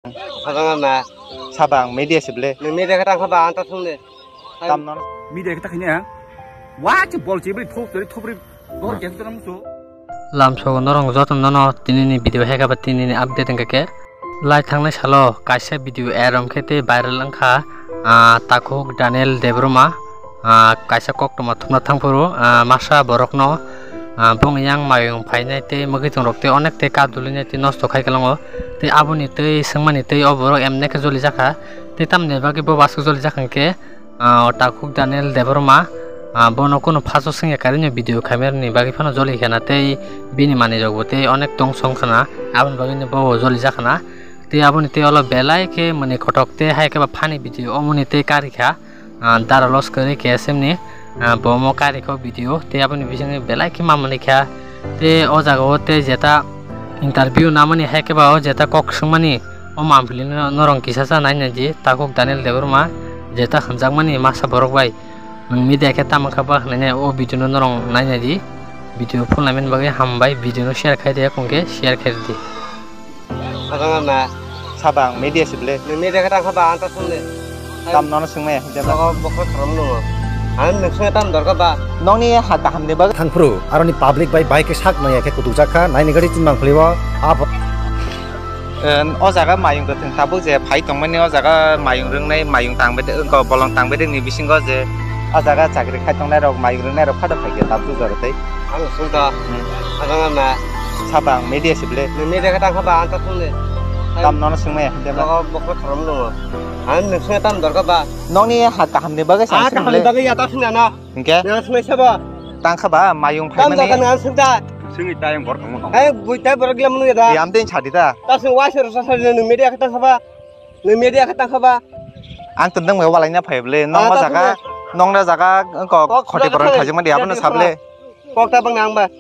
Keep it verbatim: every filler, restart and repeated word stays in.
Sabang ama. Sabang media se ble. Nang media kata kha ba anta thung de. Tam non. Media kata khini ang. Wa che bol che bri thop tori thop ri bol che tori musu. Lamsogo norong joto nono tinini video heka ba tinini update wngkha khe. Lai thangnai salo kaisa video erom khe tei viral wngkha, ah, takhuk Daniel Debbarma, ah, kaisa koktwma thumna thangphuru, ah, masa borokno, ah, bongni yang mayung phainai tei mwkhwtwng rok tei onek tei kap dulwinai tei nosto khai kwlango tei aboni tei swngmani tei o borok emne khe jolijakha tei tamni bagwi bo aswk jolijakha hwnkhe, ah, o takhuk Daniel Debbarma, ah, bono kunu phaso swngya karwi no video khaimani bagwi phano joli khana tei bini manwi rokbo tei onek tong song khana, aboni bagwi no bo joli jakhana. Tei aboni tei olo belai khe mwnwi kotok tei hai khe ba funny video omoni tei karikha, ah, dara los kwrwi K S M ni, ah, bo omo karikha video tei aboni bisingni belai khe mamani kha. Tei o jaga o tei jeta interview namani hai khe ba o jeta kok swngmani o mampli no norong kisa cha nai nai di takhuk Daniel Debbarma jeta hamjakmani masa borok bai nwng media khe tamo kha ba hwnwi nai o video no norong nai nai di. Video phul naimani bagwi hambai, video no share khai de, kongke share khai di. Sabang ama. Sabang media se ble. Nwng media kata kha ba anta thung de. Tam nono swngmaya hwnkhe ba. Bokol thorom nungo. Ang nwng swngya tam dorkar ba. Nokni ha kaham ni bagwi. Thangphuru aroni public bai bike sak naya khe kutuk jakha naini gari tin mang phliwo. Abo. En, o jaga mayung kwthwng tabuk je phai tongmani o jaga mayung rwngnai mayung tangbai de wngkha bolong tangbai de ni bisingo je o jaga chakri khai tongnai rok mayung rwngnai rok phado phai khe tabuk jora tei. Ang sungkha. Hmm. Sabang ama. Sabang media se ble. Nwng media kata kha ba anta thung de. Tam nono swngmaya hwnkhe ba. Bokol thorom nungo. Ang nwng swngya tam dorkar ba. Nokni ha kaham ni bagwi sa kaham ni bagwi ya ta thung na. Hingke? Nang swngwi sabo. Tangkha ba mayung phaimani. Tam jaga nang swngda. Swngwi tayong borok tongmo tong. Ai bui tai borok glam nung da. Yam den chadi da. Ta swng wai sero sa sa nung media kha tangkha ba. Nung media kha tangkha ba. Ang tundang mai walai na phai ble. Nong ma jaga, nong na jaga ko khoti borok khajima di abono sable. Kok ta bang nang ba.